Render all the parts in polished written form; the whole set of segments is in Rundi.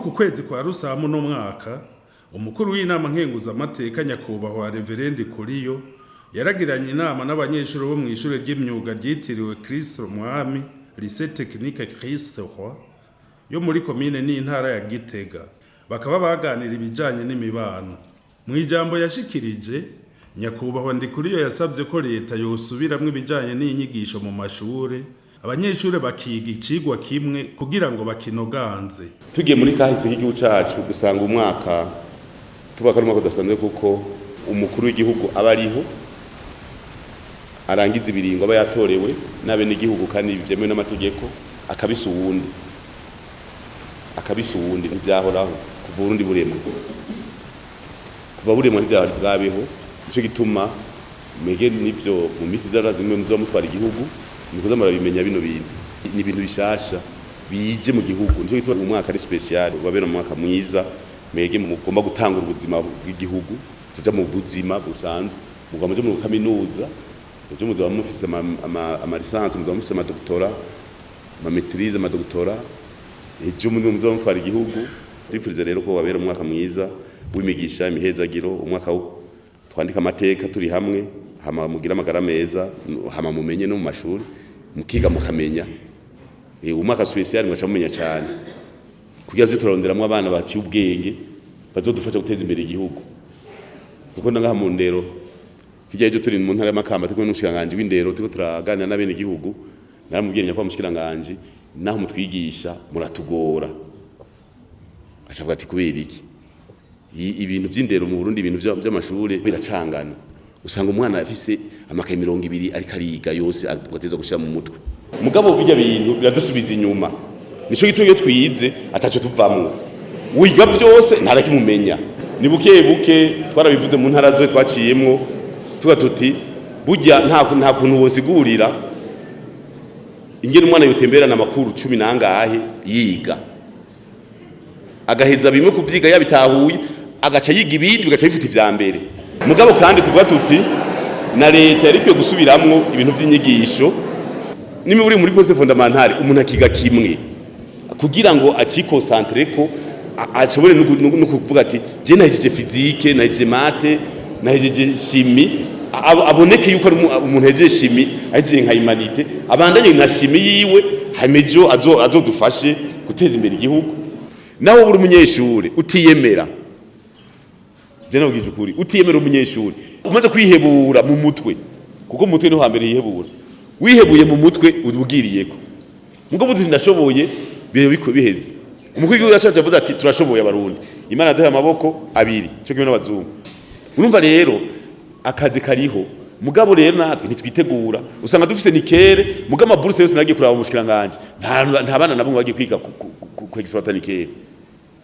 Uku kwezi kwa Rusamu no mwaka, umukuru w'inama nkenguzamateka, nyakubahwa Reverendi Kuriyo, yaragiranye inama n'abanyeshuri bo mw'ishure ry'imyuga ryitiriwe Kristo Mwami, Lycée Technique Christ Roi, yo muri komine n'intara ya Gitega. Bakaba baganira ibijanye n'imibano. Mu ijambo yashikirije, nyakubahwa Ndikuriyo yasabye ko leta yosubiramwo ibijanye n'inyigisho mu mashure, abanyeshure bakiga icigwa kimwe kugira ngo bakinoganze. Tugiye muri kahise k'igihugu cacu, dusanga umwaka tuvuga ko ari umwaka udasanzwe, kuko umukuru w'igihugu aba ariho arangiza ibiringo aba yatorewe n'abenegihugu kandi vyemewe n'amategeko, akabisa uwundi, akabisa uwundi. Ntivyahoraho kuva Uburundi buremwe, kuva buremwe ntivyari bwabeho. Nico gituma mwege nivyo mu misi iza zimwe muzoba mutwara igihugu, nikuza murabimenya. Bino bintu ni ibintu bishasha bije mu gihugu. Nico gituma umwaka ari spécial, ubabera umwaka mwiza. Mwege mugomba gutangura ubuzima bw'igihugu, tuja mu buzima busanzwe, mugomba muje mu kaminuza ejo, muzaba mufise ama licence, muzaba mufise ama doctorat, ama maîtrise, ama doctorat. Ejo muri muzaba mutwara igihugu. Twifuriza rero ko wabera umwaka mwiza w'imigisha, imihezagiro, umwaka wo twandika amateka turi hamwe. Hama mugira amagara meza, hama mumenye no mu mashuri, mukiga mukamenya. Umwaka spécial mwaca mumenya cyane, kugira ngo turonderamwo abana baciye ubwenge bazodufasha guteza imbere igihugu. Kuko ngaha mu ndero, hirya y'ejo turi mu ntara y'Amakamba, turi kumwe n'umushikiranganji w'indero, turiko turaganira n'abene igihugu, naramubwiye: "Nyakubahwa mushikiranganji, naho mutwigisha muratugora." Acavuga ati: "Kubera iki?" Ibintu vy'indero mu Burundi, ibintu vy'amashure biracangana. Usanga umwana afise amakaye 20 ariko ariga yose agateza gushira mu mutwe. Mugabo bijya bintu biradusubiza inyuma. Nico gituma iyo twize ataco tuvamwo, wiga byose ntarakimumenya. Ni buke buke. Twarabivuze mu ntara zose twaciyemwo, tuba tuti burya nta kuntu wosigurira ingene umwana yotemberana amakuru 10 nangahe yiga, agaheza bimwe kuvyiga yabitahuye, agaca yiga ibindi bigaca bifite ivya mbere. Mugabo kandi tuvuga tuti na leta yari ikwiye gusubiramwo ibintu vy'inyigisho. Nimba uri muri poste fondamentale, umuntu akiga kimwe kugira ngo aci concentre ko ashobore no kuvuga ati: "Je nahejeje physique, nahejeje maths, nahejeje chimie." Aboneke yuko ari umuntu hejeje chimie, ahejeje nka humanités, abandanye na chimie yiwe, hanyuma ejo azodufashe guteza imbere igihugu. Nawe uri umunyeshure utiyemera, je nabwije ukuri, utiyemera, umunyeshure umaze kwihebura mu mutwe, kuko mu mutwe niho hambere yihebura. Wihebuye mu mutwe, ubwiriyeko. Mugabo uzi ndashoboye, bihe biko biheze. Umukuru w'igihugu yacu avuze ati: "Turashoboye Abarundi, Imana yaduhaye amaboko abiri cyo kimwe n'abazungu." Urumva rero akazi kariho, mugabo rero natwe ntitwitegura. Usanga dufise nickel, mugabo ama bourses yose nagiye kuraba umushikiranganje, nta bana nabo bagiye kwiga ku exploiter nickel.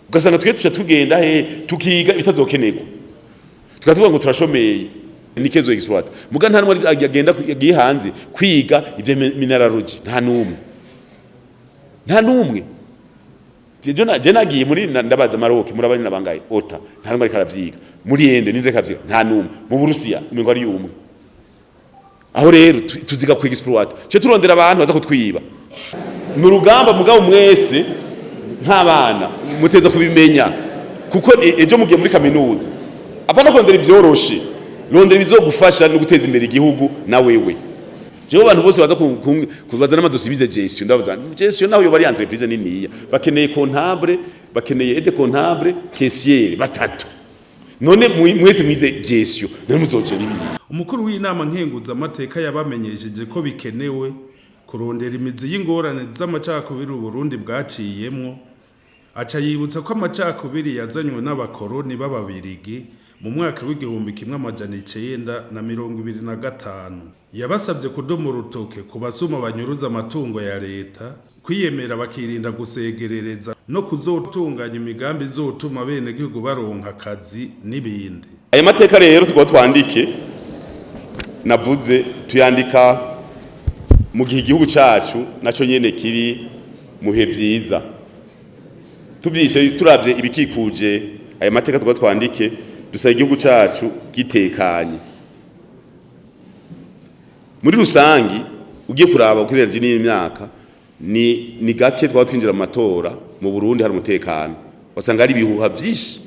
Ugasanga twe tuca tugenda he tukiga bitazokenerwa, tukatuvuga ngo turashomeye. Nickel zo exploiter, muga nta numwe agenda yagiye hanze kwiga ivyo minéralogie, nta numwe, nta numwe. Je nagiye muri ndabaza Maroc: "Murabanye nabangaye ota?" Nta numwe ariko aravyiga. Muri Inde ninde kavyiga? Nta numwe. Mu Burusiya umengo ari umwe. Aho rero tuziga ku exploiter, ce turondera abantu baza kutwiba. Ni urugamba, mugabo mwese nk'abana muteza kubimenya, kuko ejo mugiye muri kaminuza, apana kurondera ibyoroshe, rondera ibizogufasha no guteza imbere igihugu na wewe. Jewe abantu bose baza kubaza n'ama dossiers bize gestion, ndabaza: "Gestion naho yoba ari entreprise niniya, bakeneye comptable, bakeneye aide comptable, caissière batatu. None mwese mwize gestion, none muzogera ibi?" Umukuru w'inama nkenguzamateka yabamenyesheje ko bikenewe kurondera imizi y'ingorane z'amacakubiri Uburundi bwaciyemwo. Aca yibutsa ko amacakubiri yazanywe n'abakoroni b'Ababirigi mu mwaka w'1925. Yabasabye kudoma urutoke ku basuma banyuruza amatungo ya leta, kwiyemera, bakirinda gusegerereza, no kuzotunganya imigambi izotuma abenegihugu baronka akazi n'ibindi. Aya mateka rero tukaba twandike, navuze tuyandika mu gihe igihugu cacu naco nyene kiri mu bihe vyiza. Tuvyishe, turavye ibikikuje aya mateka tukaba twandike, dusaba igihugu cacu gitekanye muri rusangi. Ugiye kuraba ugereranije n'imyaka, ni gake twaba twinjira mu matora mu Burundi hari umutekano. Wasanga ari ibihuha vyinshi,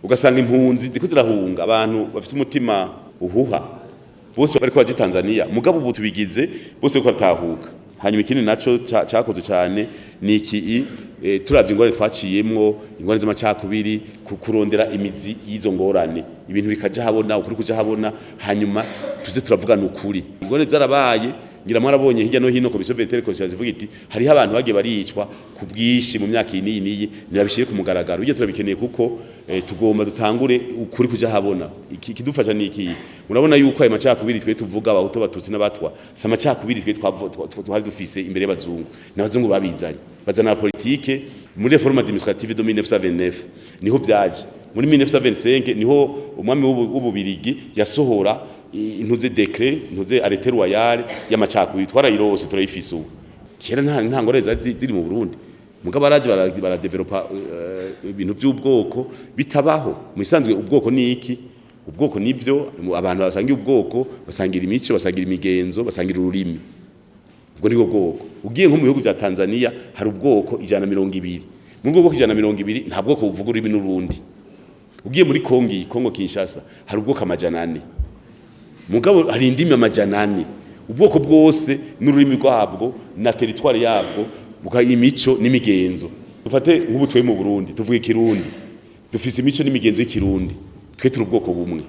ugasanga impunzi ziko zirahunga, abantu bafise umutima uhuha bose bariko baje Tanzania. Mugabo ubu tubigize bose bariko baratahuka. Hanyuma ikindi naco cakozwe cane ni iki: turavye ingorane twaciyemwo, ingorane z'amacakubiri, kurondera imizi y'izo ngorane, ibintu bikaja habona, ukuri kuja habona, hanyuma tuze turavugana ukuri. Ingorane zarabaye, ngira mwarabonye hirya no hino commission vérité réconciliation ivuga iti hariho abantu bagiye baricwa ku bwinshi mu myaka iyi n'iyi n'iyi, nibabishire ku mugaragaro. Ibyo turabikeneye kuko tugomba dutangure ukuri kuja habona. Ikidufasha ni iki? Murabona yuko ayo macakubiri twe tuvuga, abahutu, abatutsi n'abatwa, si amacakubiri twe twari dufise imbere y'abazungu. N'abazungu babizanye, bazana politike muri réforme administrative de 1929, niho vyaje. Muri 1925 niho umwami w'Ububirigi yasohora intuze décret, ntuze arrêté royal y'amacakubiri. Twarayirose, turayifise ubu. Kera nta ngorane zari ziri mu Burundi, mugabo baraje baradevelopa ibintu by'ubwoko bitabaho. Mu isanzwe ubwoko ni iki? Ubwoko nibyo abantu basangira ubwoko, basangira imico, basangira imigenzo, basangira ururimi, ubwo nibwo bwoko. Ugiye nko mu bihugu bya Tanzania hari ubwoko 120. Muri ubwo bwoko 120 nta bwoko buvuga ururimi n'urundi. Ugiye muri Kongo, Kongo Kinshasa, hari ubwoko 400, mugabo hari indimi 400. Ubwoko bwose n'ururimi rwabwo na territoire yabwo, buka imico n'imigenzo. Dufate nk'ubu twe mu Burundi tuvuga ikirundi, dufise imico n'imigenzo y'ikirundi. Twe turi ubwoko bumwe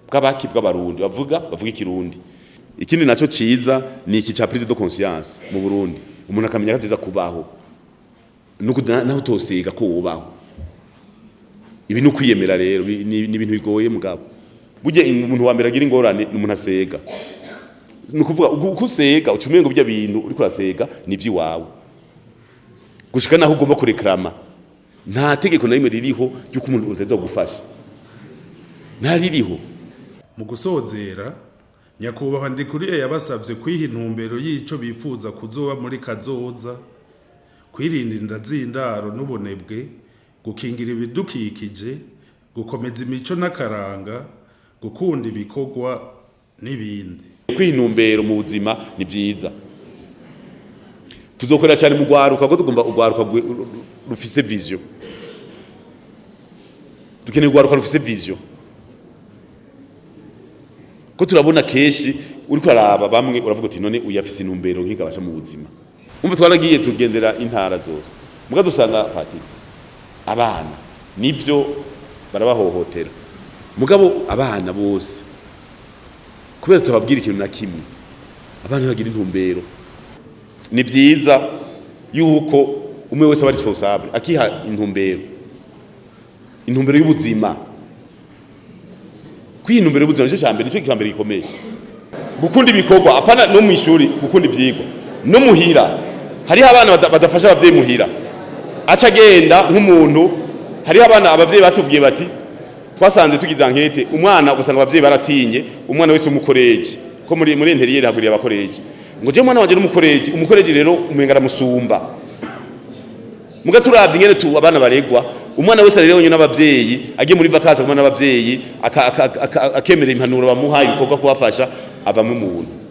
bw'abaki? Bw'abarundi bavuga ikirundi. Ikindi naco ciza ni iki ca prise de conscience mu Burundi, umuntu akamenya ko ateza kubaho nuko naho utosiga ko wubaho. Ibi ni ukwiyemera rero, ni ibintu bigoye, mugabo burya umuntu wa mbere agira ingorane ni umuntu asega. Ni ukuvuga uko usega uca umengo bya bintu uriko urasega ni ivy'iwawe, gushika naho ugomba kurekrama. Nta tegeko na rimwe ririho ry'uko umuntu uteza gufasha, nta ririho. Mu gusozera, nyakubahwa Ndikuriye yabasavye kwiha intumbero y'ico bifuza kuzoba muri kazoza, kwirinda inda z'indaro n'ubunebwe, gukingira ibidukikije, gukomeza imico n'akaranga, gukunda ibikorwa n'ibindi. Kwiha intumbero mu buzima ni vyiza. Tuzokorera cyane mu rwaruka kuko tugomba urwaruka rufise vision. Dukeneye urwaruka rufise vision, ko turabona kenshi uriko araba bamwe uravuga uti: "None uyu afise intumbero nk'igabasha mu buzima?" Umva, twaragiye tugendera intara zose, muga dusanga patiri abana nivyo barabahohotera, mugabo abana bose kubera tutababwira ikintu na kimwe, abana bagira intumbero. Ni vyiza yuko umwe wese aba responsable, akiha intumbero, intumbero y'ubuzima. Kwiha intumbero y'ubuzima nicyo cyambere, nicyo cyambere gikomeye. Gukunda ibikorwa, apana no mw'ishuri, gukunda ivyigwa no muhira. Hariho abana badafasha abavyeyi muhira, aca agenda nk'umuntu. Hariho abana abavyeyi batubwiye bati twasanze tugize enquête, umwana ugasanga abavyeyi baratinye umwana wese w'umukoreji, ko muri intérieur haguriye abakoreji, ngo je umwana wanje n'umukoreji, umukoreji rero umenga aramusumba. Muga turavye ingene tu abana baregwa, umwana wese arerewe n'abavyeyi, agiye muri vacances kumwe n'abavyeyi, akemera impanuro bamuha, ibikorwa kubafasha, avamo umuntu.